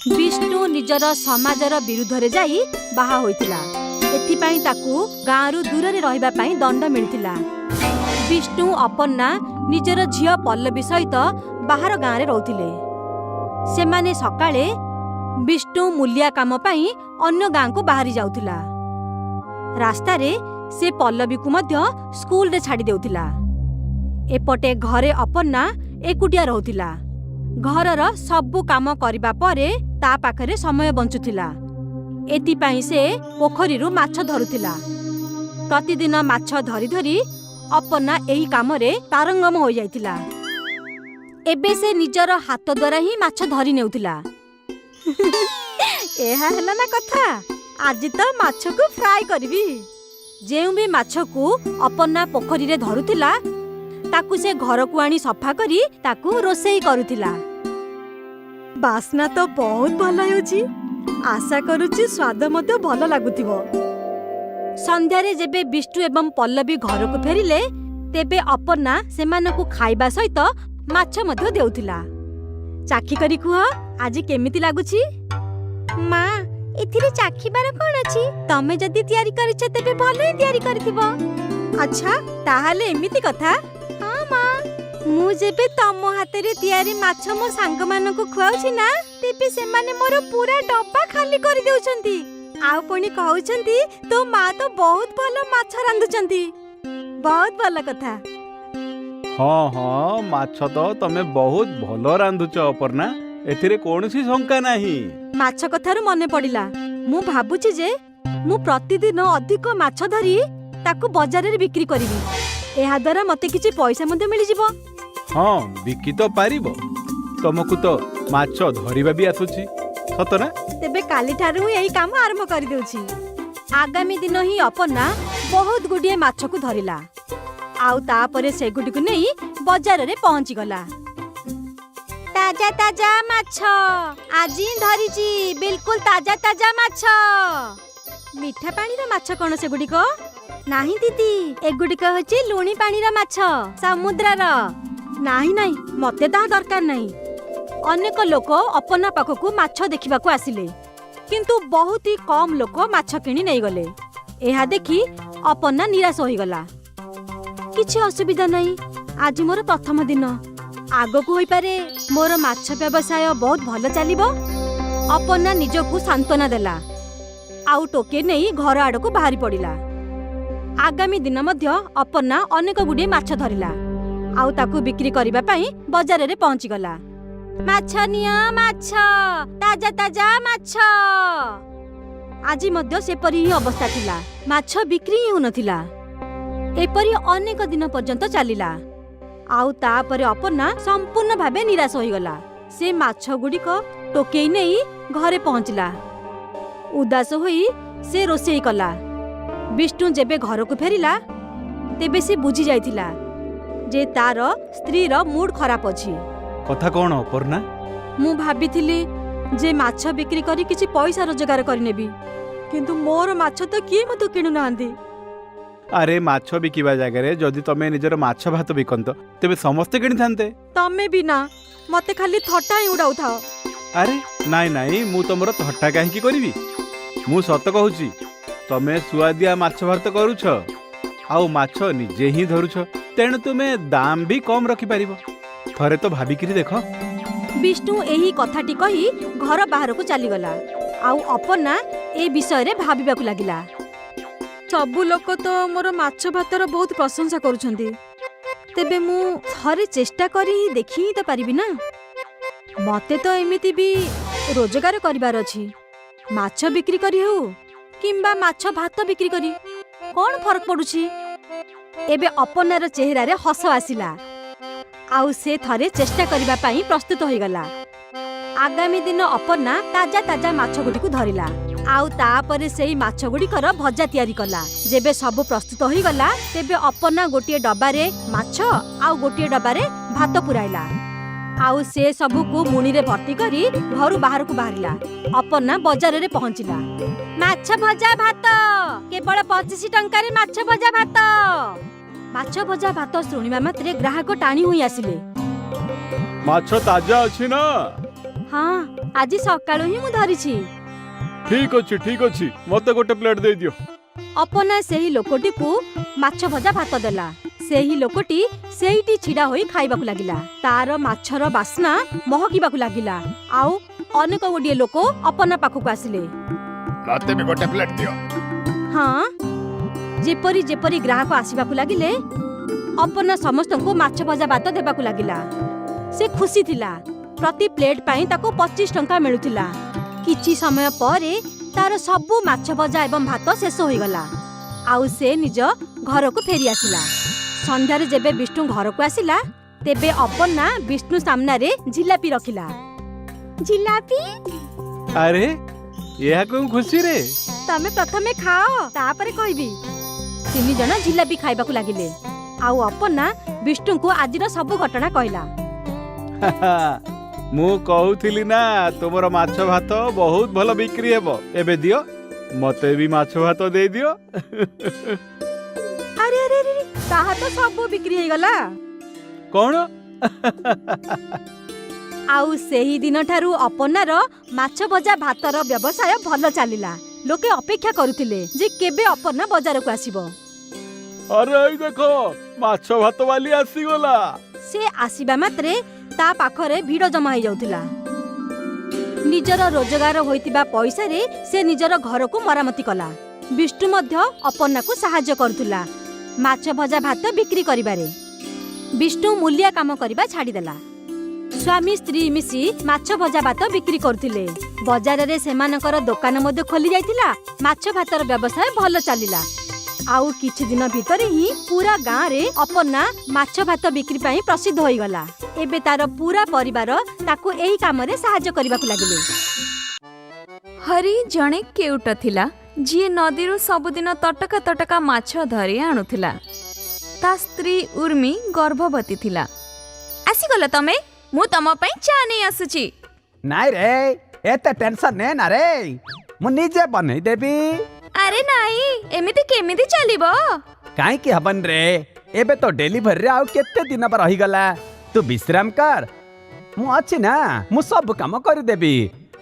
ବିଷ୍ଣୁ ନିଜର ସମାଜର ବିରୁଦ୍ଧରେ ଯାଇ ବାହା ହୋଇଥିଲା। ଏଥିପାଇଁ ତାକୁ ଗାଁରୁ ଦୂରରେ ରହିବା ପାଇଁ ଦଣ୍ଡ ମିଳିଥିଲା। ବିଷ୍ଣୁ, ଅପର୍ଣ୍ଣା ନିଜର ଝିଅ ପଲ୍ଲବୀ ସହିତ ବାହାର ଗାଁରେ ରହୁଥିଲେ। ସେମାନେ ସକାଳେ ବିଷ୍ଣୁ ମୂଲିଆ କାମ ପାଇଁ ଅନ୍ୟ ଗାଁକୁ ବାହାରି ଯାଉଥିଲା। ରାସ୍ତାରେ ସେ ପଲ୍ଲବୀକୁ ମଧ୍ୟ ସ୍କୁଲରେ ଛାଡ଼ି ଦେଉଥିଲା। ଏପଟେ ଘରେ ଅପର୍ଣ୍ଣା ଏକୁଟିଆ ରହୁଥିଲା। ଘରର ସବୁ କାମ କରିବା ପରେ ତା ପାଖରେ ସମୟ ବଞ୍ଚୁଥିଲା। ଏଥିପାଇଁ ସେ ପୋଖରୀରୁ ମାଛ ଧରୁଥିଲା। ପ୍ରତିଦିନ ମାଛ ଧରି ଧରି ଅପର୍ଣ୍ଣା ଏହି କାମରେ ପାରଙ୍ଗମ ହୋଇଯାଇଥିଲା। ଏବେ ସେ ନିଜର ହାତ ଦ୍ୱାରା ହିଁ ମାଛ ଧରି ନେଉଥିଲା। ଏହା ହେଲା ନା କଥା, ଆଜି ତ ମାଛକୁ ଫ୍ରାଏ କରିବି। ଯେଉଁ ବି ମାଛକୁ ଅପର୍ଣ୍ଣା ପୋଖରୀରେ ଧରୁଥିଲା, ତାକୁ ସେ ଘରକୁ ଆଣି ସଫା କରି ତାକୁ ରୋଷେଇ କରୁଥିଲା। ବାସ୍ନା ତ ବହୁତ ଭଲ ହେଉଛି, ଆଶା କରୁଛି ସ୍ୱାଦ ମଧ୍ୟ ଭଲ ଲାଗୁଥିବ। ସନ୍ଧ୍ୟାରେ ଯେବେ ବିଷ୍ଣୁ ଏବଂ ପଲ୍ଲବୀ ଘରକୁ ଫେରିଲେ, ତେବେ ଅପର୍ଣ୍ଣା ସେମାନଙ୍କୁ ଖାଇବା ସହିତ ମାଛ ମଧ୍ୟ ଦେଉଥିଲା। ଚାଖି କରି କୁହ, ଆଜି କେମିତି ଲାଗୁଛି? ମା, ଏଥିରେ ଚାଖିବାର କଣ ଅଛି? ତମେ ଯଦି ତିଆରି କରିଛ, ତେବେ ଭଲ ହିଁ ତିଆରି କରିଥିବ। ଆଚ୍ଛା, ତାହେଲେ ଏମିତି କଥା। ହଁ ମା, ମୁଁ ଯେବେ ତମ ହାତରେ ତିଆରି ମାଛ ମୋ ସାଙ୍ଗମାନଙ୍କୁ ଖୁଆଉଛି ନା, ତେବେ ସେମାନେ ମୋର ପୁରା ଡବା ଖାଲି କରିଦେଉଛନ୍ତି। ଆଉ ପୁଣି କହୁଛନ୍ତି, ତୋ ମା ତ ବହୁତ ଭଲ ମାଛ ରାନ୍ଧୁଛନ୍ତି। ବହୁତ ଭଲ କଥା। ହଁ, ମାଛ ତ ତମେ ବହୁତ ଭଲ ରାନ୍ଧୁଛ ଅପର୍ଣ୍ଣା, ଏଥିରେ କୌଣସି ଶଙ୍କା ନାହିଁ। ମାଛ କଥାରୁ ମନେ ପଡ଼ିଲା, ମୁଁ ଭାବୁଛି ଯେ ମୁଁ ପ୍ରତିଦିନ ଅଧିକ ମାଛ ଧରି ତାକୁ ବଜାରରେ ବିକ୍ରି କରିବି। ଏହାଦ୍ୱାରା ମତେ କିଛି ପଇସା ମଧ୍ୟ ମିଳିଯିବ। ହଁ, ବିକି ତ ପାରିବ। ତମକୁ ତ ମାଛ ଧରିବା ବି ଆସୁଛି, ସତ ନା? ତେବେ କାଲିଠାରୁ ମୁଁ ଏହି କାମ ଆରମ୍ଭ କରିଦେଉଛି। ଆଗାମୀ ଦିନ ହିଁ ଅପର୍ଣ୍ଣା ବହୁତ ଗୁଡ଼ିଏ ମାଛକୁ ଧରିଲା ଆଉ ତାପରେ ସେଗୁଡ଼ିକୁ ନେଇ ବଜାରରେ ପହଞ୍ଚିଗଲା। ତାଜା ତାଜା ମାଛ, ଆଜି ହିଁ ଧରିଛି, ବିଲକୁଲ ତାଜା ତାଜା ମାଛ। ମିଠା ପାଣିର ମାଛ କଣ ସେଗୁଡ଼ିକ? ନାହିଁ ଦିଦି, ଏଗୁଡ଼ିକ ହେଉଛି ଲୁଣି ପାଣିର ମାଛ, ସମୁଦ୍ରର। ନାହିଁ ନାହିଁ, ମତେ ତାହା ଦରକାର ନାହିଁ। ଅନେକ ଲୋକ ଅପର୍ଣ୍ଣା ପାଖକୁ ମାଛ ଦେଖିବାକୁ ଆସିଲେ, କିନ୍ତୁ ବହୁତ ହି କମ୍ ଲୋକ ମାଛ କିଣି ନେଇଗଲେ। ଏହା ଦେଖି ଅପର୍ଣ୍ଣା ନିରାଶ ହୋଇଗଲା। କିଛି ଅସୁବିଧା ନାହିଁ, ଆଜି ମୋର ପ୍ରଥମ ଦିନ। ଆଗକୁ ହୋଇପାରେ ମୋର ମାଛ ବ୍ୟବସାୟ ବହୁତ ଭଲ ଚାଲିବ। ଅପର୍ଣ୍ଣା ନିଜକୁ ସାନ୍ତ୍ୱନା ଦେଲା ଆଉ ଟୋକେ ନେଇ ଘର ଆଡ଼କୁ ବାହାରି ପଡ଼ିଲା। ଆଗାମୀ ଦିନ ମଧ୍ୟ ଅପର୍ଣ୍ଣା ଅନେକ ଗୁଡ଼ିଏ ମାଛ ଧରିଲା ଆଉ ତାକୁ ବିକ୍ରି କରିବା ପାଇଁ ବଜାରରେ ପହଞ୍ଚିଗଲା। ମାଛ ନିଅ ମାଛ, ତାଜା ତାଜା ମାଛ। ଆଜି ମଧ୍ୟ ସେପରି ହିଁ ଅବସ୍ଥା ଥିଲା। ମାଛ ବିକ୍ରି ହିଁ ହେଉନଥିଲା। ଏପରି ଅନେକ ଦିନ ପର୍ଯ୍ୟନ୍ତ ଚାଲିଲା ଆଉ ତାପରେ ଅପର୍ଣ୍ଣା ସମ୍ପୂର୍ଣ୍ଣ ଭାବେ ନିରାଶ ହୋଇଗଲା। ସେ ମାଛ ଗୁଡ଼ିକ ଟୋକେଇ ନେଇ ଘରେ ପହଞ୍ଚିଲା। ଉଦାସ ହୋଇ ସେ ରୋଷେଇ କଲା। ବିଷ୍ଣୁ ଯେବେ ଘରକୁ ଫେରିଲା, ତେବେ ସେ ବୁଝି ଯାଇଥିଲା ଯେ ତାର ସ୍ତ୍ରୀର ମୁଡ୍ ଖରାପ ଅଛି। କଥା କଣ ଅପର୍ଣ୍ଣା? ମୁଁ ଭାବିଥିଲି ଯେ ମାଛ ବିକ୍ରି କରି କିଛି ପଇସା ରୋଜଗାର କରିନେବି, କିନ୍ତୁ ମୋର ମାଛ ତ କିଏ ମଧ୍ୟ କିଣୁନାହାନ୍ତି। ଆରେ, ମାଛ ବିକିବା ଜାଗାରେ ଯଦି ତମେ ନିଜର ମାଛ ଭାତ ବିକନ୍ତ, ତେବେ ସମସ୍ତେ କିଣିଥାନ୍ତେ। ତମେ ବି ନା, ମତେ ଖାଲି ଥଟ୍ଟା ହିଁ ଉଡାଉଥାଅ। ଆରେ ନାଇଁ ନାଇଁ, ମୁଁ ତମର ଥଟ୍ଟା କାହିଁକି କରିବି? ମୁଁ ସତ କହୁଛି। ତମେ ସୁଆଦିଆ ମାଛ ଭାତ କରୁଛ ଆଉ ମାଛ ନିଜେ ହିଁ ଧରୁଛ, ତେଣୁ ତୁମେ ଦାମ ବି କମ୍ ରଖିପାରିବ। ଥରେ ତ ଭାବିକିରି ଦେଖ। ବିଷ୍ଣୁ ଏହି କଥାଟି କହି ଘର ବାହାରକୁ ଚାଲିଗଲା ଆଉ ଅପର୍ଣ୍ଣା ଏ ବିଷୟରେ ଭାବିବାକୁ ଲାଗିଲା। ସବୁ ଲୋକ ତ ମୋର ମାଛ ଭାତର ବହୁତ ପ୍ରଶଂସା କରୁଛନ୍ତି, ତେବେ ମୁଁ ଥରେ ଚେଷ୍ଟା କରି ଦେଖି ହିଁ ତ ପାରିବି ନା? ମତେ ତ ଏମିତି ବି ରୋଜଗାର କରିବାର ଅଛି। ମାଛ ବିକ୍ରି କରି ହେଉ କିମ୍ବା ମାଛ ଭାତ ବିକ୍ରି କରି, କଣ ଫରକ ପଡୁଛି? ଏବେ ଅପର୍ଣ୍ଣାର ଚେହେରାରେ ହସ ଆସିଲା ଆଉ ସେ ଥରେ ଚେଷ୍ଟା କରିବା ପାଇଁ ପ୍ରସ୍ତୁତ ହୋଇଗଲା। ଆଗାମୀ ଦିନ ଅପର୍ଣ୍ଣା ତାଜା ତାଜା ମାଛଗୁଡ଼ିକୁ ଧରିଲା ଆଉ ତାପରେ ସେଇ ମାଛଗୁଡ଼ିକର ଭଜା ତିଆରି କଲା। ଯେବେ ସବୁ ପ୍ରସ୍ତୁତ ହୋଇଗଲା, ତେବେ ଅପର୍ଣ୍ଣା ଗୋଟିଏ ଡବାରେ ମାଛ ଆଉ ଗୋଟିଏ ଡବାରେ ଭାତ ପୁରାଇଲା ଆଉ ସେ ସବୁକୁ ମୁଣିରେ ଭର୍ତ୍ତି କରି ଘରୁ ବାହାରକୁ ବାହାରିଲା। ଅପର୍ଣ୍ଣା ବଜାରରେ ପହଞ୍ଚିଲା। ମାଛ ଭଜା ଭାତ, କେବଳ 25 ଟଙ୍କାରେ ମାଛ ଭଜା ଭାତ। ମାଛ ଭଜା ଭାତ ଶୁଣିବା ମାତ୍ରେ ଗ୍ରାହକ ଟାଣି ହୋଇ ଆସିଲେ। ମାଛ ତାଜା ଅଛି ନା? ହଁ, ଆଜି ସକାଳୁ ହିଁ ମୁଁ ଧରିଛି। ଠିକ ଅଛି, ଠିକ ଅଛି, ମତେ ଗୋଟେ ପ୍ଲେଟ ଦେଇଦିଅ। ଅପର୍ଣ୍ଣା ସେହି ଲୋକଟିକୁ ମାଛ ଭଜା ଭାତ ଦେଲା। ସେହି ଲୋକଟି ସେଇଠି ଛିଡା ହୋଇ ଖାଇବାକୁ ଲାଗିଲା। ତାର ମାଛର ବାସ୍ନା ମହକିବାକୁ ଲାଗିଲା ଆଉ ଅନେକ ଗୁଡ଼ିଏ ଲୋକ ଅପର୍ଣ୍ଣା ପାଖକୁ ଆସିଲେ। ମତେ ବି ଗୋଟେ ପ୍ଲେଟ ଦିଅ। ହଁ, ଯେପରି ଯେପରି ଗ୍ରାହକ ଆସିବାକୁ ଲାଗିଲେ, ଅପର୍ଣ୍ଣା ସମସ୍ତଙ୍କୁ ମାଛ ଭଜା ଭାତ ଦେବାକୁ ଲାଗିଲା। ସେ ଖୁସି ଥିଲା। ପ୍ରତି ପ୍ଲେଟ୍ ପାଇଁ ତାକୁ 25 ଟଙ୍କା ମିଳୁଥିଲା। କିଛି ସମୟ ପରେ ତାର ସବୁ ମାଛ ଭଜା ଏବଂ ଭାତ ଶେଷ ହୋଇଗଲା ଆଉ ସେ ନିଜ ଘରକୁ ଫେରି ଆସିଲା। ସନ୍ଧ୍ୟାରେ ଯେବେ ବିଷ୍ଣୁ ଘରକୁ ଆସିଲା, ତେବେ ଅପର୍ଣ୍ଣା ବିଷ୍ଣୁ ସାମ୍ନାରେ ଜିଲାପି ରଖିଲା। ଜିଲାପି! ଆରେ, ଏହା କେଉଁ ଖୁସିରେ? ତମେ ପ୍ରଥମେ ଖାଅ, ତାପରେ କହିବି। ତିନି ଜଣ ଜିଲାପି ଖାଇବାକୁ ଲାଗିଲେ ଆଉ ଅପର୍ଣ୍ଣା ବିଷ୍ଣୁଙ୍କୁ ଆଜିର ସବୁ ଘଟଣା କହିଲା। ମୁଁ କହୁଥିଲି ନା, ତୁମର ମାଛ ଭାତ ବହୁତ ଭଲ ବିକ୍ରି ହେବ। ଏବେ ଦିଅ, ମତେ ବି ମାଛ ଭାତ ଦେଇଦିଅ। ଆରେ ଆରେ ଆରେ, ତାହା ତ ସବୁ ବିକ୍ରି ହେଇଗଲା। କଣ? ଆଉ ସେହି ଦିନଠାରୁ ଅପର୍ଣ୍ଣାର ମାଛ ଭଜା ଭାତର ବ୍ୟବସାୟ ଭଲ ଚାଲିଲା। ଲୋକେ ଅପେକ୍ଷା କରୁଥିଲେ ଯେ କେବେ ଅପର୍ଣ୍ଣା ବଜାରକୁ ଆସିବ। ଆରେ, ଏଇ ଦେଖ, ମାଛ ଭାତ ବାଲି ଆସିଗଲା। ସେ ଆସିବା ମାତ୍ରେ ତା ପାଖରେ ଭିଡ଼ ଜମା ହେଇଯାଉଥିଲା। ନିଜର ରୋଜଗାର ହୋଇଥିବା ପଇସାରେ ସେ ନିଜର ଘରକୁ ମରାମତି କଲା। ବିଷ୍ଣୁ ମଧ୍ୟ ଅପର୍ଣ୍ଣାକୁ ସାହାଯ୍ୟ କରୁଥିଲା ମାଛ ଭଜା ଭାତ ବିକ୍ରି କରିବାରେ। ବିଷ୍ଣୁ ମୂଲିଆ କାମ କରିବା ଛାଡ଼ିଦେଲା। ସ୍ୱାମୀ ସ୍ତ୍ରୀ ମିଶି ମାଛ ଭଜା ଭାତ ବିକ୍ରି କରୁଥିଲେ। ବଜାରରେ ସେମାନଙ୍କର ଦୋକାନ ମଧ୍ୟ ଖୋଲି ଯାଇଥିଲା। ମାଛ ଭାତର ବ୍ୟବସାୟ ଭଲ ଚାଲିଲା ଆଉ କିଛି ଦିନ ଭିତରେ ହିଁ ପୁରା ଗାଁରେ ଅପର୍ଣ୍ଣା ମାଛ ଭାତ ବିକ୍ରି ପାଇଁ ପ୍ରସିଦ୍ଧ ହୋଇଗଲା। ଏବେ ତାର ପୁରା ପରିବାର ତାକୁ ଏଇ କାମରେ ସାହାଯ୍ୟ କରିବାକୁ ଲାଗିଲେ। ହରି ଜଣେ କେଉଟ ଥିଲା, ଯିଏ ନଦୀରୁ ସବୁଦିନ ତଟକା ତଟକା ମାଛ ଧରି ଆଣୁଥିଲା। ତା ସ୍ତ୍ରୀ ଉର୍ମି ଗର୍ଭବତୀ ଥିଲା। ଆସିଗଲ ତମେ? ମୁଁ ତମ ପାଇଁ ଚା ନେଇ ଆସୁଛି। ନାଇଁ ରେ, ଏତେ ଟେନସନ ନେ ନା ରେ, ମୁଁ ନିଜେ ବନେଇ ଦେବି। ଆରେ ନାଇଁ, ଏମିତି କେମିତି ଚାଲିବ? କାହିଁକି ହବନି ରେ? ଏବେ ତ ଡେଲିଭରିରେ ଆଉ କେତେ ଦିନ ବା ରହିଗଲା। ତୁ ବିଶ୍ରାମ କର, ମୁଁ ଅଛି ନା, ମୁଁ ସବୁ କାମ କରିଦେବି।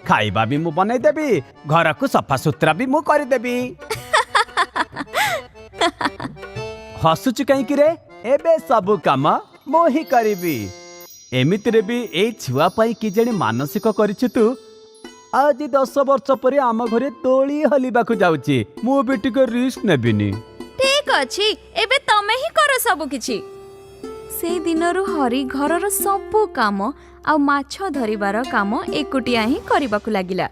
ଖାଇବା ବି ମୁଁ ବନେଇଦେବି, ଘରକୁ ସଫାସୁତୁରା ବି ମୁଁ କରିଦେବି। ହସୁଛୁ କାହିଁକି ରେ? ଏବେ ସବୁ କାମ ମୁଁ ହିଁ କରିବି। ଏମିତିରେ ବି ଏଇ ଛୁଆ ପାଇଁ କି ଜାଣି ମାନସିକ କରିଛୁ ତୁ। ଆଜି 10 ବର୍ଷ ପରେ ଆମ ଘରେ ଦୋଳି ହଲିବାକୁ ଯାଉଛି, ମୁଁ ବି ଟିକେ ରିସ୍କ ନେବିନି। ଠିକ ଅଛି, ଏବେ ତମେ ହିଁ କର ସବୁ କିଛି। ସେଇ ଦିନରୁ ହରି ଘରର ସବୁ କାମ ଆଉ ମାଛ ଧରିବାର କାମ ଏକୁଟିଆ ହିଁ କରିବାକୁ ଲାଗିଲା।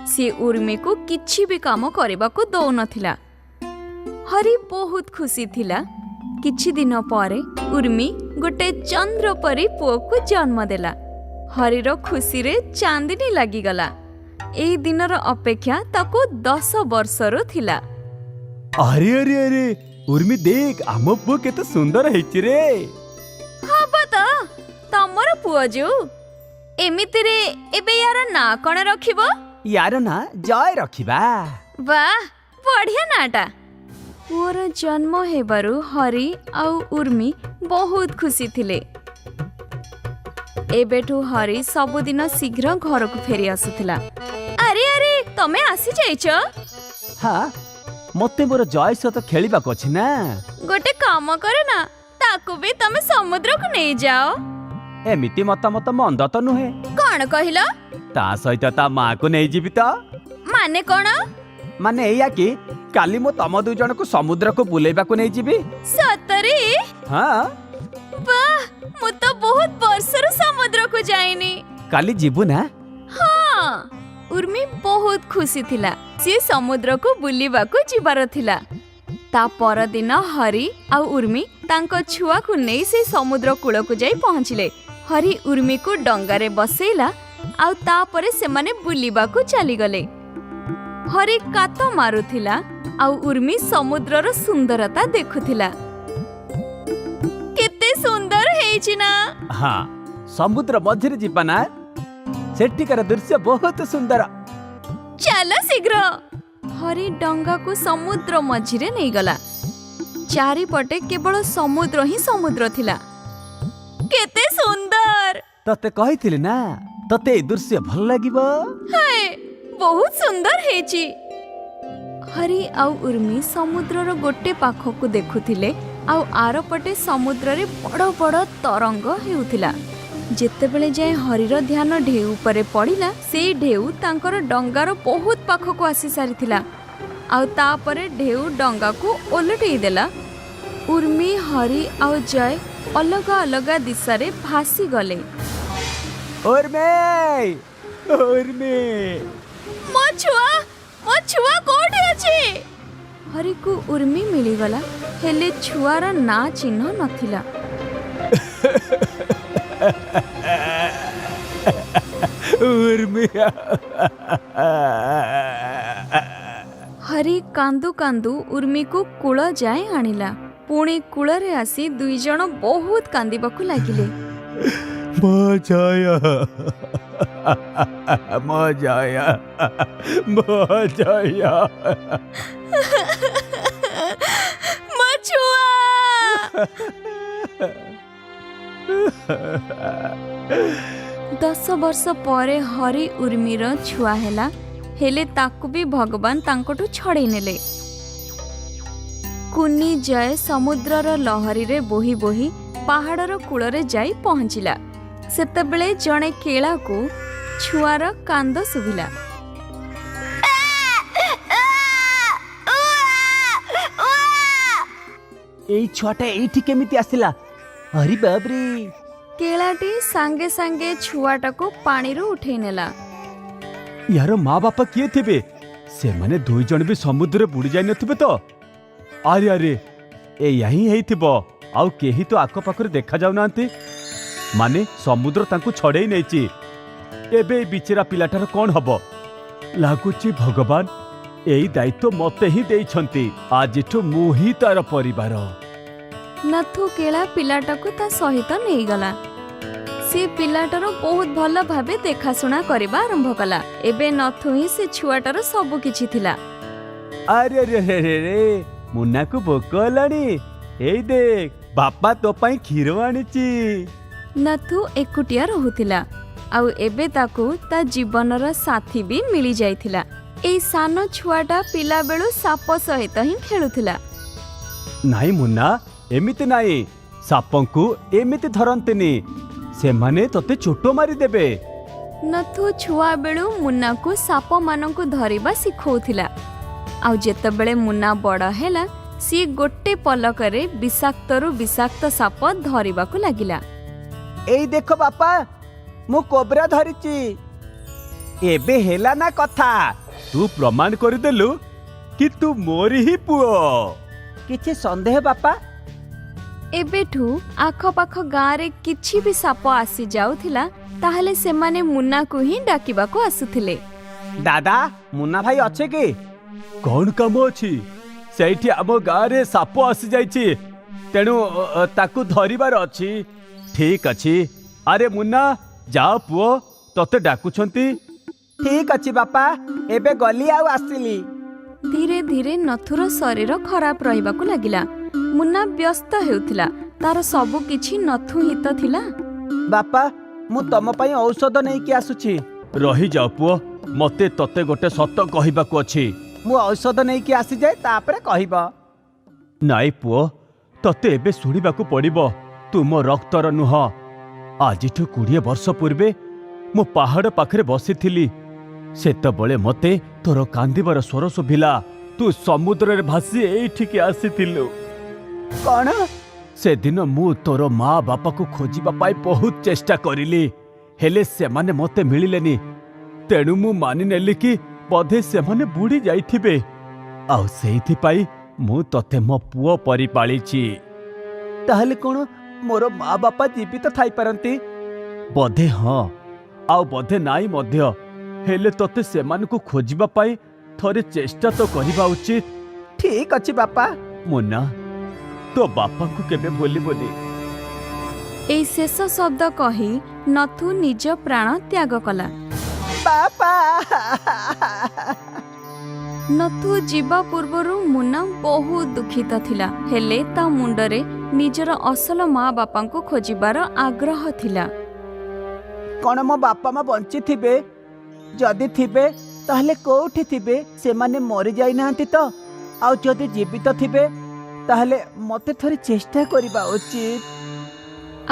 ସିଏ ଉର୍ମିକୁ କିଛି ବି କାମ କରିବାକୁ ଦଉନଥିଲା। ହରି ବହୁତ ଖୁସି ଥିଲା। କିଛି ଦିନ ପରେ ଉର୍ମି ଗୋଟେ ଚନ୍ଦ୍ର ପରି ପୁଅକୁ ଜନ୍ମ ଦେଲା। ହରିର ଖୁସିରେ ଚାନ୍ଦିନୀ ଲାଗିଗଲା। ଏଇ ଦିନର ଅପେକ୍ଷା ତାକୁ 10 ବର୍ଷରୁ ଥିଲା। ଆରେ ଆରେ ଆରେ ଉର୍ମି, ଦେଖ, ଆମ ପୁଅ କେତେ ସୁନ୍ଦର ହେଇଛି ରେ। ହବ ତ, ତମର ପୁଅ ଯୋଉ। ଏମିତିରେ ଏବେ ୟାର ନାଁ କଣ ରଖିବ? ୟାର ନାଁ ଜୟ ରଖିବା। ବାଃ, ବଢିଆ ନାଁଟା। ପୁଅର ଜନ୍ମ ହେବାରୁ ହରି ଆଉ ଉର୍ମି ବହୁତ ଖୁସି ଥିଲେ। ଏବେଠୁ ହରି ସବୁଦିନ ଶୀଘ୍ର ଘରକୁ ଫେରି ଆସୁଥିଲା। ଆରେ ଆରେ, ତମେ ଆସିଯାଇଛ? ହଁ, ମତେ ମୋର ଜୟ ସହିତ ଖେଳିବାକୁ ଅଛି ନା। ଗୋଟେ କାମ କର ନା, ତାକୁ ବି ତମେ ସମୁଦ୍ରକୁ ନେଇଯାଅ। ଏମିତି ମତାମତ ମନ୍ଦ ତ ନୁହେଁ। କଣ କହିଲ? ତା ସହିତ ତା ମାକୁ ନେଇଯିବି ତ। ମାନେ କଣ? ମାନେ ଏଇଆ କି କାଲି ମୁଁ ତମ ଦୁଇ ଜଣକୁ ସମୁଦ୍ରକୁ ବୁଲେଇବାକୁ ନେଇଯିବି। ସତରେ? ହଁ। ବାଃ, ମୁଁ ତ ବହୁତ ବର୍ଷରୁ ସମୁଦ୍ରକୁ ଯାଇନି। କାଲି ଯିବୁ ନା? ହଁ। ଉର୍ମି ବହୁତ ଖୁସି ଥିଲା। ସିଏ ସମୁଦ୍ରକୁ ବୁଲିବାକୁ ଯିବାର ଥିଲା। ତା ପରଦିନ ହରି ଆଉ ଉର୍ମି ତାଙ୍କ ଛୁଆକୁ ନେଇ ସେ ସମୁଦ୍ର କୂଳକୁ ଯାଇ ପହଞ୍ଚିଲେ। ହରି ଉର୍ମିକୁ ଡଙ୍ଗାରେ ବସେଇଲା ଆଉ ତାପରେ ସେମାନେ ବୁଲିବାକୁ ଚାଲିଗଲେ। ହରି କାତ ମାରୁଥିଲା ଆଉ ଉର୍ମି ସମୁଦ୍ରର ସୁନ୍ଦରତା ଦେଖୁଥିଲା। କେତେ ସୁନ୍ଦର ହେଇଛି ନା? ହଁ, ସମୁଦ୍ର ମଝିରେ ଯିବା ନା, ସେଠିକାର ଦୃଶ୍ୟ ବହୁତ ସୁନ୍ଦର। ଚାଲ ଶୀଘ୍ର। ହରି ଡଙ୍ଗାକୁ ସମୁଦ୍ର ମଝିରେ ନେଇଗଲା। ଚାରିପଟେ କେବଳ ସମୁଦ୍ର ହିଁ ସମୁଦ୍ର ଥିଲା। କେତେ ସୁନ୍ଦର! ତତେ କହିଥିଲି ନା, ତତେ ଏ ଦୃଶ୍ୟ ଭଲ ଲାଗିବ? ହାଏ, ବହୁତ ସୁନ୍ଦର ହେଇଛି। ହରି ଆଉ ଉର୍ମି ସମୁଦ୍ରର ଗୋଟେ ପାଖକୁ ଦେଖୁଥିଲେ ଆଉ ଆରପଟେ ସମୁଦ୍ରରେ ବଡ଼ ବଡ଼ ତରଙ୍ଗ ହେଉଥିଲା। ଯେତେବେଳେ ଯାଏ ହରିର ଧ୍ୟାନ ଢେଉ ଉପରେ ପଡ଼ିଲା, ସେଇ ଢେଉ ତାଙ୍କର ଡଙ୍ଗାର ବହୁତ ପାଖକୁ ଆସି ସାରିଥିଲା ଆଉ ତାପରେ ଢେଉ ଡଙ୍ଗାକୁ ଓଲଟେଇ ଦେଲା। ଉର୍ମି, ହରି ଆଉ ଜୟ ଅଲଗା ଅଲଗା ଦିଶାରେ ଭାସିଗଲେ। ଉର୍ମି, ଉର୍ମି! ମୋ ଛୁଆ, ମୋ ଛୁଆ କୋଉଠି ଅଛି? ହରିକୁ ଉର୍ମି ମିଳିଗଲା, ହେଲେ ଛୁଆର ନାଁ ଚିହ୍ନ ନଥିଲା। ଉର୍ମି! ହରି କାନ୍ଦୁ କାନ୍ଦୁ ଉର୍ମିକୁ କୂଳ ଯାଏ ଆଣିଲା। ପୁଣି କୂଳରେ ଆସି ଦୁଇ ଜଣ ବହୁତ କାନ୍ଦିବାକୁ ଲାଗିଲେ। ମୋ ଜୟ, ମୋ ଜୟ, ମୋ ଜୟ! ମୋ ଛୁଆ! 10 ବର୍ଷ ପରେ ହରି ଉର୍ମିର ଛୁଆ ହେଲା, ହେଲେ ତାକୁ ବି ଭଗବାନ ତାଙ୍କଠୁ ଛଡ଼େଇ ନେଲେ। କୁନି ଜୟ ସମୁଦ୍ରର ଲହରୀରେ ବୋହି ବୋହି ପାହାଡ଼ର କୂଳରେ ଯାଇ ପହଞ୍ଚିଲା। ସେତେବେଳେ ଜଣେ କେଳାକୁ ଛୁଆର କାନ୍ଦ ଶୁଭିଲା। ଏଇ ଛୁଆଟା ଏଇଠି କେମିତି ଆସିଲା? ଆରେ ବାବରେ! କେଳାଟି ସାଙ୍ଗେ ସାଙ୍ଗେ ଛୁଆଟାକୁ ପାଣିରୁ ଉଠେଇ ନେଲା। ୟାର ମା ବାପା କିଏ ଥିବେ? ସେମାନେ ଦୁଇ ଜଣ ବି ସମୁଦ୍ରରେ ବୁଡ଼ି ଯାଇନଥିବେ ତ? ଆରେ ଆରେ, ଏଇଆ ହିଁ ହେଇଥିବ। ଆଉ କେହି ତ ଆଖପାଖରେ ଦେଖାଯାଉନାହାନ୍ତି, ମାନେ ସମୁଦ୍ର ତାଙ୍କୁ ଛଡ଼େଇ ନେଇଛି। ଏବେ ଏଇ ବିଚରା ପିଲାଟାର କ'ଣ ହବ? ଲାଗୁଛି ଭଗବାନ ଏଇ ଦାୟିତ୍ୱ ମତେ ହିଁ ଦେଇଛନ୍ତି। ଆଜିଠୁ ମୁଁ ହିଁ ତାର ପରିବାର। ନଥୁ କେଳା ପିଲାଟାକୁ ତା ସହିତ ନେଇଗଲା। ସେ ପିଲାଟାର ବହୁତ ଭଲ ଭାବେ ଦେଖାଶୁଣା କରିବା ଆରମ୍ଭ କଲା। ଏବେ ନଥୁ ହିଁ ସେ ଛୁଆଟାର ସବୁ କିଛି ଥିଲା। ଆରେ ରେ ରେ ରେ ରେ, ମୁନାକୁ ଭୋକ ହେଲାଣି। ଏଇ ଦେଖ, ବାପା ତୋ ପାଇଁ କ୍ଷୀର ଆଣିଛି। ନଥୁ ଏକୁଟିଆ ରହୁଥିଲା ଆଉ ଏବେ ତାକୁ ତା ଜୀବନର ସାଥୀ ବି ମିଳିଯାଇଥିଲା। ଏଇ ସାନ ଛୁଆଟା ପିଲାବେଳୁ ସାପ ସହିତ ହିଁ ଖେଳୁଥିଲା। ନାଇଁ ମୁନା, ଏମିତି ନାଇଁ। ସାପଙ୍କୁ ଏମିତି ଧରନ୍ତିନି, ସେମାନେ ତତେ ଚୋଟ ମାରିଦେବେ। ନଥୁ ଛୁଆବେଳୁ ମୁନାକୁ ସାପମାନଙ୍କୁ ଧରିବା ଶିଖଉଥିଲା ଆଉ ଯେତେବେଳେ ମୁନା ବଡ଼ ହେଲା, ସିଏ ଗୋଟେ ପଲକରେ ବିଷାକ୍ତରୁ ବିଷାକ୍ତ ସାପ ଧରିବାକୁ ଲାଗିଲା। ଏଇ ଦେଖ ବାପା, ମୁଁ କୋବ୍ରା ଧରିଛି। ଏବେ ହେଲା ନା କଥା? ତୁ ପ୍ରମାଣ କରିଦେଲୁ କି ତୁ ମୋରି ହିଁ ପୁଅ। କିଛି ସନ୍ଦେହ ବାପା? ଏବେଠୁ ଆଖପାଖ ଗାଁରେ କିଛି ବି ସାପ ଆସି ଯାଉଥିଲା, ତାହେଲେ ସେମାନେ ମୁନାକୁ ହିଁ ଡାକିବାକୁ ଆସୁଥିଲେ। ଦାଦା, ମୁନା ଭାଇ ଅଛି କି? କଣ କାମ ଅଛି? ସେଇଠି ଆମ ଗାଁରେ ସାପ ଆସିଯାଇଛି, ତେଣୁ ତାକୁ ଧରିବାର ଅଛି। ଠିକ ଅଛି। ଆରେ ମୁନା, ଯାଅ ପୁଅ, ତତେ ଡାକୁଛନ୍ତି। ଠିକ ଅଛି ବାପା, ଏବେ ଗଲି ଆଉ ଆସିଲି। ଧୀରେ ଧୀରେ ନଥୁର ଶରୀର ଖରାପ ରହିବାକୁ ଲାଗିଲା। ମୁନା ବ୍ୟସ୍ତ ହେଉଥିଲା। ତାର ସବୁ କିଛି ନଥୁ ହିଁ ତ ଥିଲା। ବାପା, ମୁଁ ତମ ପାଇଁ ଔଷଧ ନେଇକି ଆସୁଛି। ରହିଯାଅ ପୁଅ, ମତେ ତତେ ଗୋଟେ ସତ କହିବାକୁ ଅଛି। ମୁଁ ଔଷଧ ନେଇକି ଆସିଯାଏ, ତାପରେ କହିବ। ନାଇଁ ପୁଅ, ତତେ ଏବେ ଶୁଣିବାକୁ ପଡ଼ିବ। ତୁମ ରକ୍ତର ନୁହଁ। ଆଜିଠୁ 20 ବର୍ଷ ପୂର୍ବେ ମୁଁ ପାହାଡ଼ ପାଖରେ ବସିଥିଲି। ସେତେବେଳେ ମତେ ତୋର କାନ୍ଦିବାର ସ୍ୱର ଶୁଭିଲା। ତୁ ସମୁଦ୍ରରେ ଭାସି ଏଇଠିକି ଆସିଥିଲୁ। କଣ? ସେଦିନ ମୁଁ ତୋର ମା ବାପାକୁ ଖୋଜିବା ପାଇଁ ବହୁତ ଚେଷ୍ଟା କରିଲି, ହେଲେ ସେମାନେ ମତେ ମିଳିଲେନି। ତେଣୁ ମୁଁ ମାନିନେଲି କି ବୋଧେ ସେମାନେ ବୁଡ଼ି ଯାଇଥିବେ ଆଉ ସେଇଥିପାଇଁ ମୁଁ ତତେ ମୋ ପୁଅ ପରି ପାଳିଛି। ତାହେଲେ କଣ ମୋର ମା ବାପା ଜୀବିତ ଥାଇପାରନ୍ତି? ବୋଧେ ହଁ, ଆଉ ବୋଧେ ନାଇଁ ମଧ୍ୟ। ହେଲେ ତତେ ସେମାନଙ୍କୁ ଖୋଜିବା ପାଇଁ ଥରେ ଚେଷ୍ଟା ତ କରିବା ଉଚିତ। ଠିକ ଅଛି ବାପା। ମୁନା, ତୋ ବାପାଙ୍କୁ କେବେ ଭୁଲିବୁନି। ଏଇ ଶେଷ ଶବ୍ଦ କହି ନଥୁ ନିଜ ପ୍ରାଣ ତ୍ୟାଗ କଲା। ବାପା! ନଥୁ ଯିବା ପୂର୍ବରୁ ମୁନା ବହୁତ ଦୁଃଖିତ ଥିଲା, ହେଲେ ତା ମୁଣ୍ଡରେ ନିଜର ଅସଲ ମା ବାପାଙ୍କୁ ଖୋଜିବାର ଆଗ୍ରହ ଥିଲା। କ'ଣ ମୋ ବାପା ମା ବଞ୍ଚିଥିବେ? ଯଦି ଥିବେ ତାହେଲେ କୋଉଠି ଥିବେ? ସେମାନେ ମରିଯାଇନାହାନ୍ତି ତ? ଆଉ ଯଦି ଜୀବିତ ଥିବେ ତାହେଲେ ମୋତେ ଥରେ ଚେଷ୍ଟା କରିବା ଉଚିତ।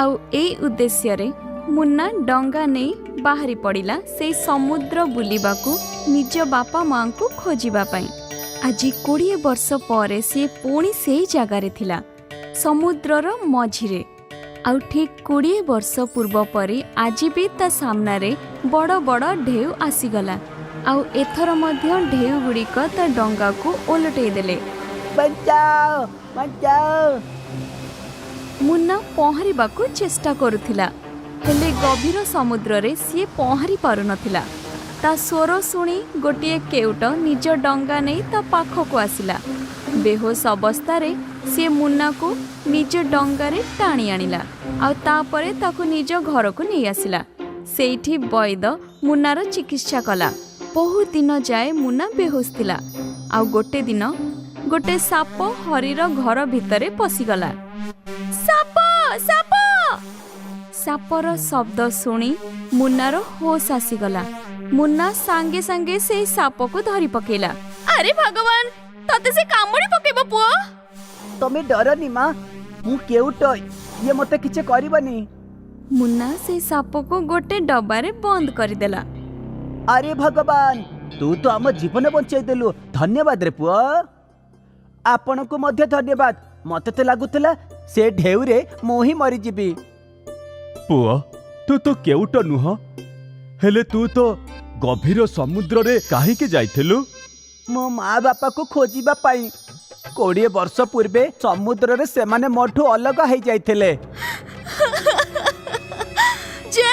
ଆଉ ଏଇ ଉଦ୍ଦେଶ୍ୟରେ ମୁନ୍ନା ଡଙ୍ଗା ନେଇ ବାହାରି ପଡ଼ିଲା ସେଇ ସମୁଦ୍ର ବୁଲିବାକୁ, ନିଜ ବାପା ମାଙ୍କୁ ଖୋଜିବା ପାଇଁ। ଆଜି 20 ବର୍ଷ ପରେ ସିଏ ପୁଣି ସେଇ ଜାଗାରେ ଥିଲା, ସମୁଦ୍ରର ମଝିରେ। ଆଉ ଠିକ୍ 20 ବର୍ଷ ପୂର୍ବ ପରି ଆଜି ବି ତା ସାମ୍ନାରେ ବଡ଼ ବଡ଼ ଢେଉ ଆସିଗଲା। ଆଉ ଏଥର ମଧ୍ୟ ଢେଉ ଗୁଡ଼ିକ ତା ଡଙ୍ଗାକୁ ଓଲଟେଇ ଦେଲେ। ବଞ୍ଚାଅ, ବଞ୍ଚାଅ! ମୁନ୍ନା ପହଁରିବାକୁ ଚେଷ୍ଟା କରୁଥିଲା, ହେଲେ ଗଭୀର ସମୁଦ୍ରରେ ସିଏ ପହଁରି ପାରୁନଥିଲା। ତା ସ୍ୱର ଶୁଣି ଗୋଟିଏ କେଉଟ ନିଜ ଡଙ୍ଗା ନେଇ ତା ପାଖକୁ ଆସିଲା। ବେହୋସ ଅବସ୍ଥାରେ ସିଏ ମୁନ୍ନାକୁ ନିଜ ଡଙ୍ଗାରେ ଟାଣି ଆଣିଲା ଆଉ ତାପରେ ତାକୁ ନିଜ ଘରକୁ ନେଇ ଆସିଲା। ସେଇଠି ବୈଦ ମୁନ୍ନାର ଚିକିତ୍ସା କଲା। ବହୁତ ଦିନ ଯାଏ ମୁନ୍ନା ବେହୋସ ଥିଲା। ଆଉ ଗୋଟେ ଦିନ ଗୋଟେ ସାପ ହରିର ଘର ଭିତରେ ପଶିଗଲା। ସାପ, ସାପ! ସାପର ଶବ୍ଦ ଶୁଣି ମୁନ୍ନାର ହୋଶ ଆସିଗଲା। ମୁନ୍ନା ସାଙ୍ଗେ ସାଙ୍ଗେ ସେଇ ସାପକୁ ଧରି ପକେଇଲା। ଆରେ ଭଗବାନ, ତତେ ସେ କାମୁଡ଼ି ପକେଇବ ପୁଅ! ତମେ ଡରନି ମା, ମୁଁ କେଉଟ, ଇଏ ମତେ କିଛି କରିବନି। ମୁନ୍ନା ସେଇ ସାପକୁ ଗୋଟେ ଡବାରେ ବନ୍ଦ କରିଦେଲା। ଆରେ ଭଗବାନ, ତୁ ତ ଆମ ଜୀବନ ବଞ୍ଚେଇ ଦେଲୁ। ଧନ୍ୟବାଦ ରେ ପୁଅ। ଆପଣଙ୍କୁ ମଧ୍ୟ ଧନ୍ୟବାଦ। ମତେ ତ ଲାଗୁଥିଲା ସେ ଢେଉରେ ମୁଁ ହିଁ ମରିଯିବି। ପୁଅ, ତୁ ତ କେଉଟ ନୁହଁ, ହେଲେ ତୁ ତ ଗଭୀର ସମୁଦ୍ରରେ କାହିଁକି ଯାଇଥିଲୁ? ମୋ ମା ବାପାକୁ ଖୋଜିବା ପାଇଁ। 20 ବର୍ଷ ପୂର୍ବେ ସମୁଦ୍ରରେ ସେମାନେ ମୋଠୁ ଅଲଗା ହେଇଯାଇଥିଲେ। ଜୟ!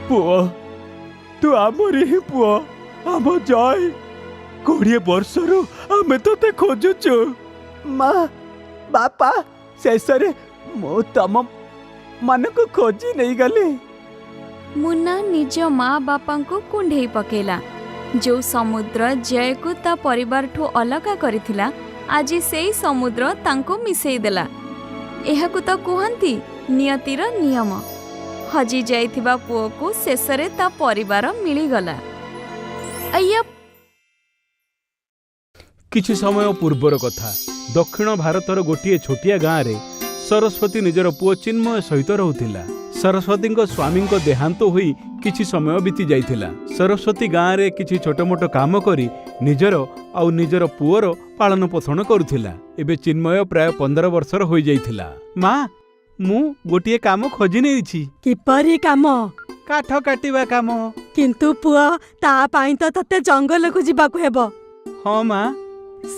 ପୁଅ, ତୁ ଆମରି ହିଁ ପୁଅ, ଆମ ଜୟ। 20 ବର୍ଷରୁ ଆମେ ତୋତେ ଖୋଜୁଛୁ। ମା, ବାପା, ଶେଷରେ ମୁଁ ତମ ମାନଙ୍କୁ ଖୋଜି ନେଇଗଲି। ମୁନ୍ନା ନିଜ ମା ବାପାଙ୍କୁ କୁଣ୍ଢେଇ ପକେଇଲା। ଯୋଉ ସମୁଦ୍ର ଜୟକୁ ତା ପରିବାରଠୁ ଅଲଗା କରିଥିଲା, ଆଜି ସେଇ ସମୁଦ୍ର ତାଙ୍କୁ ମିଶେଇ ଦେଲା। ଏହାକୁ ତ କୁହନ୍ତି ନିୟତିର ନିୟମ। ହଜି ଯାଇଥିବା ପୁଅକୁ ଶେଷରେ ତା ପରିବାର ମିଳିଗଲା। ଆಯ್ୟା! କିଛି ସମୟ ପୂର୍ବର କଥା। ଦକ୍ଷିଣ ଭାରତର ଗୋଟିଏ ଛୋଟିଆ ଗାଁରେ ସରସ୍ୱତୀ ନିଜର ପୁଅ ଚିନ୍ମୟ ସହିତ ରହୁଥିଲା। ସରସ୍ୱତୀଙ୍କ ସ୍ୱାମୀଙ୍କ ଦେହାନ୍ତ ହୋଇ କିଛି ସମୟ ବିତି ଯାଇଥିଲା। ସରସ୍ୱତୀ ଗାଁରେ କିଛି ଛୋଟମୋଟ କାମ କରି ନିଜର ଆଉ ନିଜର ପୁଅର ପାଳନ ପୋଷଣ କରୁଥିଲା। ଏବେ ଚିନ୍ମୟ ପ୍ରାୟ 15 ବର୍ଷର ହୋଇଯାଇଥିଲା। ମା, ମୁଁ ଗୋଟିଏ କାମ ଖୋଜି ନେଇଛି। କିପରି କାମ? କାଠ କାଟିବା କାମ। କିନ୍ତୁ ପୁଅ, ତା ପାଇଁ ତ ତତେ ଜଙ୍ଗଲକୁ ଯିବାକୁ ହେବ। ହଁ ମା।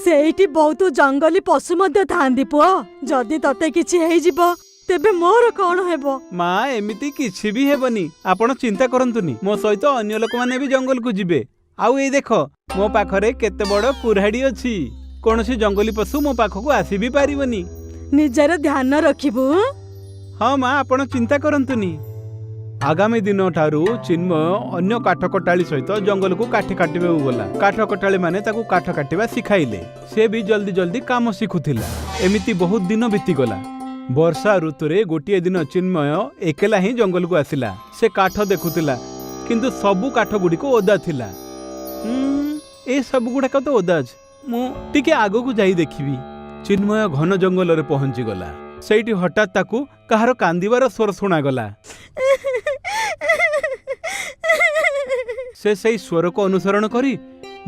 ସେଇଠି ବହୁତ ଜଙ୍ଗଲୀ ପଶୁ ମଧ୍ୟ ଥାଆନ୍ତି ପୁଅ। ଯଦି ତତେ କିଛି ହେଇଯିବ, ତେବେ ମୋର କଣ ହେବ? ମା, ଏମିତି କିଛି ବି ହେବନି, ଆପଣ ଚିନ୍ତା କରନ୍ତୁନି। ମୋ ସହିତ ଅନ୍ୟ ଲୋକମାନେ ବି ଜଙ୍ଗଲକୁ ଯିବେ। ଆଉ ଏଇ ଦେଖ, ମୋ ପାଖରେ କେତେ ବଡ଼ କୁରାଢ଼ୀ ଅଛି। କୌଣସି ଜଙ୍ଗଲୀ ପଶୁ ମୋ ପାଖକୁ ଆସି ବି ପାରିବନି। ନିଜର ଧ୍ୟାନ ରଖିବୁ। ହଁ ମା, ଆପଣ ଚିନ୍ତା କରନ୍ତୁନି। ଆଗାମୀ ଦିନ ଠାରୁ ଚିନ୍ମୟ ଅନ୍ୟ କାଠ କଟାଳି ସହିତ ଜଙ୍ଗଲକୁ କାଠ କାଟିବାକୁ ଗଲା। କାଠ କଟାଳି ମାନେ ତାକୁ କାଠ କାଟିବା ଶିଖାଇଲେ। ସେ ବି ଜଲ୍ଦି ଜଲ୍ଦି କାମ ଶିଖୁଥିଲା। ଏମିତି ବହୁତ ଦିନ ବିତିଗଲା। ବର୍ଷା ଋତୁରେ ଗୋଟିଏ ଦିନ ଚିନ୍ମୟ ଏକଲା ହିଁ ଜଙ୍ଗଲକୁ ଆସିଲା। ସେ କାଠ ଦେଖୁଥିଲା, କିନ୍ତୁ ସବୁ କାଠ ଗୁଡ଼ିକ ଓଦା ଥିଲା। ଏ ସବୁ ଗୁଡ଼ାକ ତ ଓଦା ଅଛି, ମୁଁ ଟିକେ ଆଗକୁ ଯାଇ ଦେଖିବି। ଚିନ୍ମୟ ଘନ ଜଙ୍ଗଲରେ ପହଞ୍ଚିଗଲା। ସେଇଠି ହଠାତ୍ ତାକୁ କାହାର କାନ୍ଦିବାର ସ୍ୱର ଶୁଣାଗଲା। ସେ ସେଇ ସ୍ୱରକୁ ଅନୁସରଣ କରି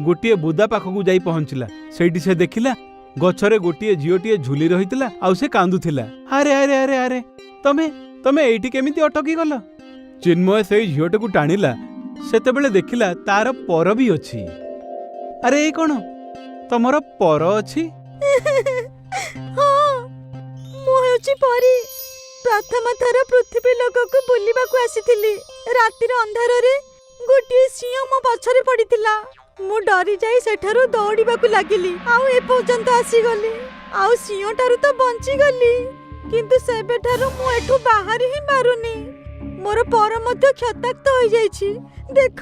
ଗୋଟିଏ ବୁଦା ପାଖକୁ ଯାଇ ପହଞ୍ଚିଲା। ସେଇଠି ସେ ଦେଖିଲା, ଗଛରେ ଗୋଟିଏ ଝିଅଟିଏ ଝୁଲି ରହିଥିଲା ଆଉ ସେ କାନ୍ଦୁଥିଲା। ଆରେ ଆରେ ଆରେ ଆରେ, ତମେ ତମେ ଏଇଠି କେମିତି ଅଟକି ଗଲ? ଚିନ୍ମୟ ସେଇ ଝିଅଟିକୁ ଟାଣିଲା। ସେତେବେଳେ ଦେଖିଲା ତାର ପର ବି ଅଛି। ଆରେ, ଏଇ କଣ, ତମର ପର ଅଛି? ହଁ, ମୁଁ ହେଉଛି ପରୀ। ପ୍ରଥମ ଥର ପୃଥିବୀ ଲୋକକୁ ବୁଲିବାକୁ ଆସିଥିଲି। ରାତିର ଅନ୍ଧାରରେ ଗୋଟିଏ ସିଂହ ମୋ ପଛରେ ପଡ଼ିଥିଲା। ମୁଁ ଡରି ଯାଇ ସେଠାରୁ ଦୌଡ଼ିବାକୁ ଲାଗିଲି ଆଉ ଏ ପର୍ଯ୍ୟନ୍ତ ଆସିଗଲି। ଆଉ ସିଂହଠାରୁ ତ ବଞ୍ଚିଗଲି, କିନ୍ତୁ ସେବେଠାରୁ ମୁଁ ଏଠୁ ବାହାରି ହିଁ ପାରୁନି। ମୋର ପର ମଧ୍ୟ କ୍ଷତାକ୍ତ ହୋଇଯାଇଛି, ଦେଖ।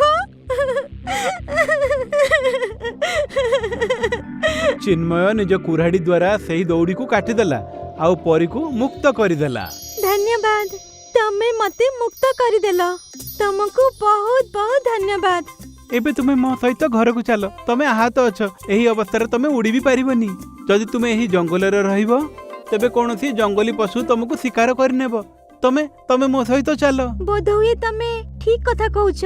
ଚିନ୍ମୟ ନିଜ କୁରାଢ଼ୀ ଦ୍ୱାରା ସେହି ଦଉଡ଼ିକୁ କାଟିଦେଲା। ଆଉ ପରୀକୁ ମୁକ୍ତ କରିଦେଲା। ଧନ୍ୟବାଦ, ତମେ ମତେ ମୁକ୍ତ କରିଦେଲ। ତମକୁ ବହୁତ ବହୁତ ଧନ୍ୟବାଦ। ଏବେ ତୁମେ ମୋ ସହିତ ଘରକୁ ଚାଲ। ତମେ ଆହତ ଅଛ, ଏହି ଅବସ୍ଥାରେ ତମେ ଉଡ଼ି ବି ପାରିବନି। ଯଦି ତୁମେ ଏହି ଜଙ୍ଗଲରେ ରହିବ, ତେବେ କୌଣସି ଜଙ୍ଗଲୀ ପଶୁ ତମକୁ ଶିକାର କରିନେବ। ତମେ ମୋ ସହିତ ଚାଲ। ବୋଧହୁଏ ତମେ ଠିକ କଥା କହୁଛ।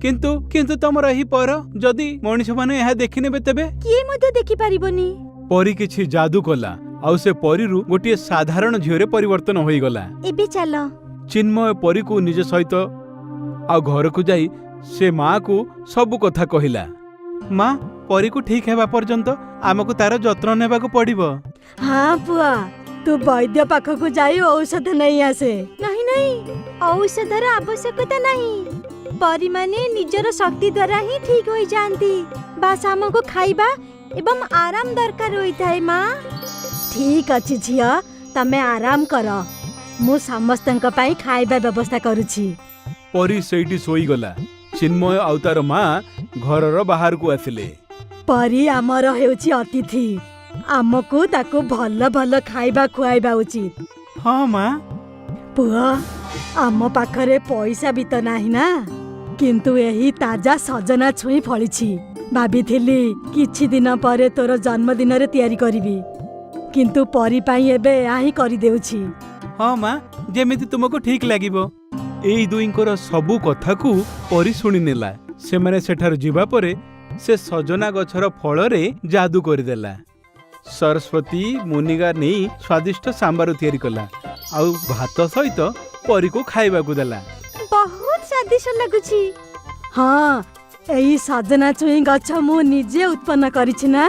କିନ୍ତୁ ତମର ଏହି ପର, ଯଦି ମଣିଷମାନେ ଏହା ଦେଖିନେବେ ତେବେ? କିଏ ମଧ୍ୟ ଦେଖିପାରିବନି। ପରୀ କିଛି ଯାଦୁ କଲା ଆଉ ସେ ପରୀରୁ ଗୋଟିଏ ସାଧାରଣ ଝିଅରେ ପରିବର୍ତ୍ତନ ହୋଇଗଲା। ଏବେ ଚାଲ। ଚିନ୍ମୟ ପରୀକୁ ନିଜ ସହିତ ଆଉ ଘରକୁ ଯାଇ ସେ ମାଆକୁ ସବୁ କଥା କହିଲା। ମା, ପରୀକୁ ଠିକ ହେବା ପର୍ଯ୍ୟନ୍ତ ଆମକୁ ତାର ଯତ୍ନ ନେବାକୁ ପଡ଼ିବ। ହଁ ପୁଅ, ତୁ ବୈଦ୍ୟ ପାଖକୁ ଯାଇ ଔଷଧ ନେଇ ଆସେ। ନାହିଁ ନାହିଁ, ଔଷଧର ଆବଶ୍ୟକତା ନାହିଁ। ପରୀମାନେ ନିଜର ଶକ୍ତି ଦ୍ୱାରା ହିଁ ଠିକ ହୋଇଯାଆନ୍ତି। ବାସ୍ ଆମକୁ ଖାଇବା ଏବଂ ଆରାମ ଦରକାର ହୋଇଥାଏ ମା। ଠିକ ଅଛି ଝିଅ, ତମେ ଆରାମ କର। ମୁଁ ସମସ୍ତଙ୍କ ପାଇଁ ଖାଇବା ବ୍ୟବସ୍ଥା କରୁଛି। ପରୀ ସେଇଠି ଶୋଇଗଲା। ଚିନ୍ମୟ ଆଉ ତାର ମା ଘରର ବାହାରକୁ ଆସିଲେ। ପରୀ ଆମର ହେଉଛି ଅତିଥି। ଆମକୁ ତାକୁ ଭଲ ଭଲ ଖାଇବା ଖୁଆଇବା ଉଚିତ। ହଁ ମା। ପୁଅ, ଆମ ପାଖରେ ପଇସା ବି ତ ନାହିଁ ନା, କିନ୍ତୁ ଏହି ତାଜା ସଜନା ଛୁଇଁ ଫଳିଛି। ଭାବିଥିଲି କିଛି ଦିନ ପରେ ତୋର ଜନ୍ମଦିନରେ ତିଆରି କରିବି, କିନ୍ତୁ ପରୀ ପାଇଁ ଏବେ ଏହା ହିଁ କରିଦେଉଛି। ହଁ ମା, ଯେମିତି ତୁମକୁ ଠିକ ଲାଗିବ। ଏଇ ଦୁଇଙ୍କର ସବୁ କଥାକୁ ପରୀ ଶୁଣିନେଲା। ସେମାନେ ସେଠାରୁ ଯିବା ପରେ ସେ ସଜନା ଗଛର ଫଳରେ ଯାଦୁ କରିଦେଲା। ସରସ୍ୱତୀ ମୁନିଗା ନେଇ ସ୍ୱାଦିଷ୍ଟ ସାମ୍ବାରୁ ତିଆରି କଲା ଆଉ ଭାତ ସହିତ ପରୀକୁ ଖାଇବାକୁ ଦେଲା। ବହୁତ ସ୍ୱାଦିଷ୍ଟ ଲାଗୁଛି। ହଁ, ଏଇ ସଜନା ଛୁଇଁ ଗଛ ମୁଁ ନିଜେ ଉତ୍ପନ୍ନ କରିଛି ନା।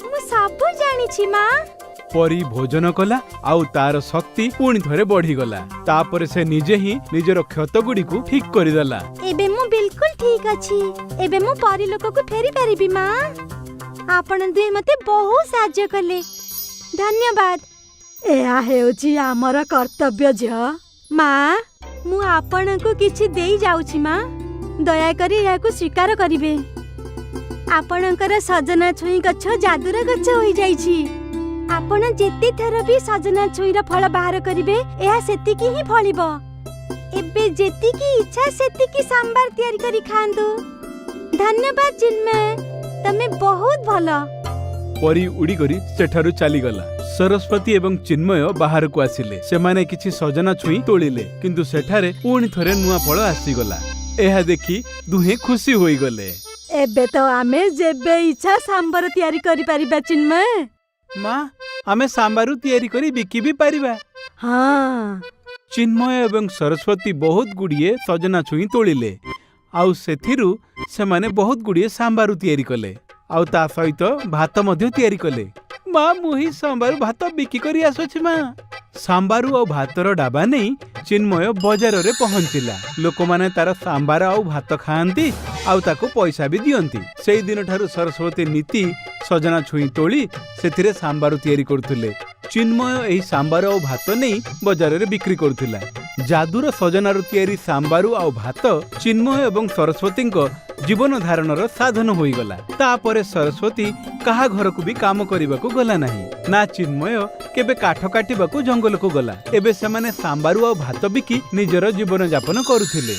ମୁଁ ସବୁ ଜାଣିଛି ମା। ପରୀ ଭୋଜନ କଲା ଆଉ ତାର ଶକ୍ତି ପୁଣି ଥରେ ବଢିଗଲା। ତାପରେ ସେ ନିଜେ ହିଁ ନିଜର କ୍ଷତଗୁଡ଼ିକୁ ଠିକ କରିଦେଲା। ଏବେ ମୁଁ ବିଲକୁଲ ଠିକ ଅଛି। ଏବେ ମୁଁ ପରିଲୋକକୁ ଫେରି ପାରିବି ମା। ଆପଣ ଦୁହେଁ ମତେ ବହୁତ ସାହାଯ୍ୟ କଲେ, ଧନ୍ୟବାଦ। ଏହା ହେଉଛି ଆମର କର୍ତ୍ତବ୍ୟ ଝିଅ। ମା, ମୁଁ ଆପଣଙ୍କୁ କିଛି ଦେଇ ଯାଉଛି ମା, ଦୟାକରି ଏହାକୁ ସ୍ୱୀକାର କରିବେ। ଆପଣଙ୍କର ସଜନା ଛୁଇଁ ଗଛ ଯାଦୁର ଗଛ ହୋଇଯାଇଛି। ଆପଣ ଯେତେ ଥର ବି ସଜନା ଛୁଇଁର ଫଳ ବାହାର କରିବେ, ଏହା ସେତିକି ହିଁ ଫଳିବ। ଏବେ ଯେତିକି ଇଚ୍ଛା ସେତିକି ସାମ୍ବାର ତିଆରି କରି ଖାଆନ୍ତୁ। ଧନ୍ୟବାଦ ଚିନ୍ମୟ, ତମେ ବହୁତ ଭଲ। ପରୀ ଉଡ଼ିକରି ସେଠାରୁ ଚାଲିଗଲା। ସରସ୍ୱତୀ ଏବଂ ଚିନ୍ମୟ ବାହାରକୁ ଆସିଲେ। ସେମାନେ କିଛି ସଜନା ଛୁଇଁ ତୋଳିଲେ, କିନ୍ତୁ ସେଠାରେ ପୁଣି ଥରେ ନୂଆ ଫଳ ଆସିଗଲା। ଏହା ଦେଖି ଦୁହେଁ ଖୁସି ହୋଇଗଲେ। ଏବେ ତ ଆମେ ଯେବେ ଇଚ୍ଛା ସାମ୍ବର ତିଆରି କରିପାରିବା ଚିନ୍ମୟ। ମା, ଆମେ ସାମ୍ବାରୁ ତିଆରି କରି ବିକି ବି ପାରିବା। ହଁ। ଚିନ୍ମୟ ଏବଂ ସରସ୍ୱତୀ ବହୁତ ଗୁଡ଼ିଏ ସଜନା ଛୁଇଁ ତୋଳିଲେ ଆଉ ସେଥିରୁ ସେମାନେ ବହୁତ ଗୁଡ଼ିଏ ସାମ୍ବାରୁ ତିଆରି କଲେ ଆଉ ତା ସହିତ ଭାତ ମଧ୍ୟ ତିଆରି କଲେ। ମା, ମୁଁ ହିଁ ସାମ୍ବାରୁ ଭାତ ବିକି କରି ଆସୁଛି ମା। ସାମ୍ବାରୁ ଆଉ ଭାତର ଡାବା ନେଇ ଚିନ୍ମୟ ବଜାରରେ ପହଞ୍ଚିଲା। ଲୋକମାନେ ତାର ସାମ୍ବାର ଆଉ ଭାତ ଖାଆନ୍ତି ଆଉ ତାକୁ ପଇସା ବି ଦିଅନ୍ତି। ସେଇ ଦିନଠାରୁ ସରସ୍ୱତୀ ନୀତି ସଜନା ଛୁଇଁ ତୋଳି ସେଥିରେ ସାମ୍ବାରୁ ତିଆରି କରୁଥିଲେ। ଚିନ୍ମୟ ଏହି ସାମ୍ବାରୁ ଆଉ ଭାତ ନେଇ ବଜାରରେ ବିକ୍ରି କରୁଥିଲା। ଯାଦୁର ସଜନାରୁ ତିଆରି ସାମ୍ବାରୁ ଆଉ ଭାତ ଚିନ୍ମୟ ଏବଂ ସରସ୍ୱତୀଙ୍କ ଜୀବନ ଧାରଣର ସାଧନ ହୋଇଗଲା। ତାପରେ ସରସ୍ୱତୀ କାହା ଘରକୁ ବି କାମ କରିବାକୁ ଗଲା ନାହିଁ, ନା ଚିନ୍ମୟ କେବେ କାଠ କାଟିବାକୁ ଜଙ୍ଗଲକୁ ଗଲା। ଏବେ ସେମାନେ ସାମ୍ବାରୁ ଆଉ ଭାତ ବିକି ନିଜର ଜୀବନ ଯାପନ କରୁଥିଲେ।